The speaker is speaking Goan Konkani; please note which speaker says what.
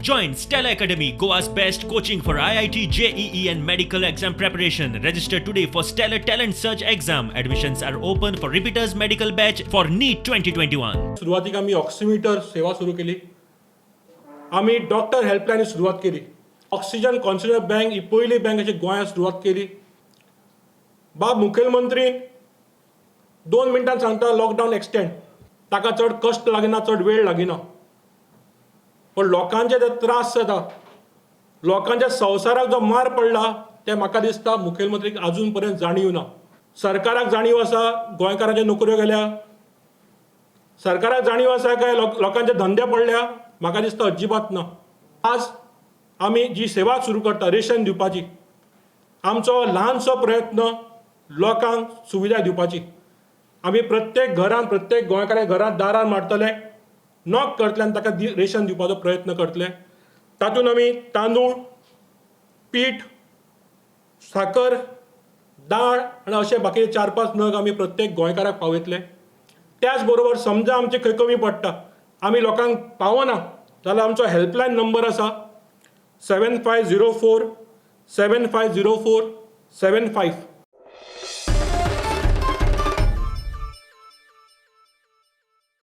Speaker 1: Join Stellar Academy, Goa's best coaching for IIT, JEE, and medical exam preparation. Register today for Stellar Talent Search exam. Admissions are open for repeaters medical batch for NEET 2021.
Speaker 2: सुरवातीक आमी ऑक्सिमिटर सेवा सुरू केली. आमी डॉक्टर हेल्पलायन सुरवात केली. ऑक्सिजन कॉन्सन्ट्रेटर बँक ही पयली बँक अशी गोंयांत सुरवात केली. बाब मुखेलमंत्रीन 2 मिनटान सांगता, लॉकडावन एक्सटेंड. ताका चड कश्ट लागना, चड वेळ लागना. पूण लोकांचे जे त्रास जाता, लोकांच्या संवसाराक जो मार पडला, ते म्हाका दिसता मुखेलमंत्रीक अजून पर्यंत जाणीव ना. सरकाराक जाणीव आसा गोंयकारांच्यो नोकऱ्यो गेल्या? सरकाराक जाणीव आसा काय लोकांचे धंदे पडल्या? म्हाका दिसता अजिबात ना. आज आमी जी सेवा सुरू करता रेशन दिवपाची, आमचो ल्हानसो प्रयत्न लोकांक सुविधा दिवपाची. आमी प्रत्येक घरान, प्रत्येक गोंयकारा घरांत दारार मारतले, नॉक करतले आनी ताका रेशन दिवपाचो प्रयत्न करतले. तातूंत आमी तांदूळ, पीठ, साकर, दाळ आनी अशे बाकीचे चार पांच नग आमी प्रत्येक गोंयकाराक पावयतले. त्याच बरोबर समजा आमचे खंय कमी पडटा, आमी लोकांक पावना जाल्यार आमचो हेल्पलायन नंबर आसा 7504 7504 75.